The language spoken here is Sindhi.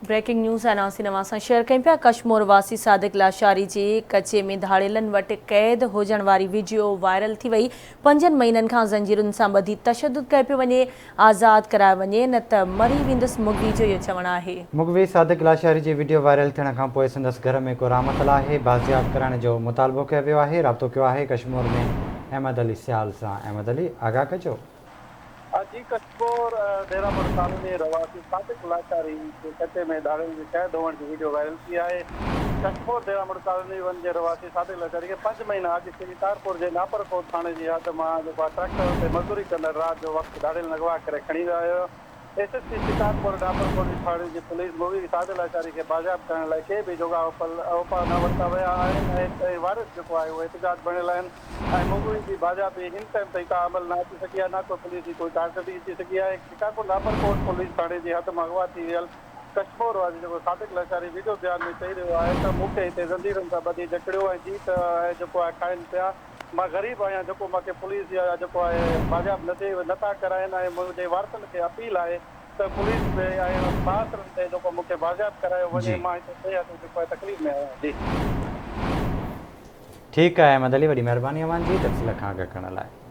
بريڪنگ نيوز آهن اوهان سان شيئر ڪيون پيا ڪشمور واسي صادق لاشاري جي ڪچي ۾ ڌاڙيلن وٽ قيد هجڻ واري وڊيو وائرل ٿي وئي، پنجن مهينن کان زنجيرن سان ٻڌي تشدد ڪيو پيو وڃي، آزاد ڪرايو وڃي نه ته مري ويندس مغوي جو اهو چوڻ آهي. مغوي صادق لاشاري جي وڊيو وائرل ٿيڻ کان پوء سندس گهر ۾ ڪو رامتل آهي بازياب ڪرائڻ جو مطالبو ڪيو ويو آهي رابطو ڪيو آهي ڪشمور ۾ احمد علي سيال سان احمد علي آگاهه ڪجو. جي ڪشمور ڊيرا مڙ ڪالوني رهواسي صادق لاشاري جي ڪچي ۾ ڌاڙيلن جي قيد هئڻ جي وڊيو وائرل ٿي آهي. ڪشمور ڊيرا مڙ ڪالوني ون جي رهواسي صادق لاشاري کي پنج مهينا اڳ شڪارپور جي ناپرڪوٽ ٿاڻي جي حد مان جيڪو آهي ٽريڪٽر تي مزدوري ڪندڙ رات جو وقت ڌاڙيلن اغوا ڪري کڻي ويا هيا. S S P Shikarpur Naparkot جي ٿاڻي جي پوليس مغوي صادق لاشاري کي بازياب ڪرڻ لاء ڪي به جوڳا اپاء نه ورتا ويا آهن ۽ وارث جيڪو آهي اهو احتجاج بڻيل آهن. ۽ مغوي جي بازيابي هن ٽائيم تائين ڪا عمل نه اچي سگهي آهي نه ڪو پوليس جي ڪوئي ڪارڪردگي اچي سگهي آهي شڪارپور ناپرڪوٽ پوليس ٿاڻي جي حد مان اغوا ٿي ويل ڪشمور واسي جيڪو صادق لاشاري وڊيو بيان ۾ چئي رهيو آهي ته مون کي هتي زنجيرن سان ٻڌي جڪڙيو ۽ جيت ۽ جيڪو آهي کائن پيا مان غريب آهيان جيڪو مان کي پوليس يا جيڪو آهي بازياب نه ٿي نه ٿا ڪرائين ۽ منهنجي وارثن کي اپيل آهي ته پوليس به ۽ بااثرن تي جيڪو مون کي بازياب ڪرايو وڃي مان هتي بي حد جيڪو آهي تڪليف ۾ آهيان جي. ٺيڪ آهي احمد علي وڏي مهرباني اوهان جي تفصيل کان آگاهه ڪرڻ لاء.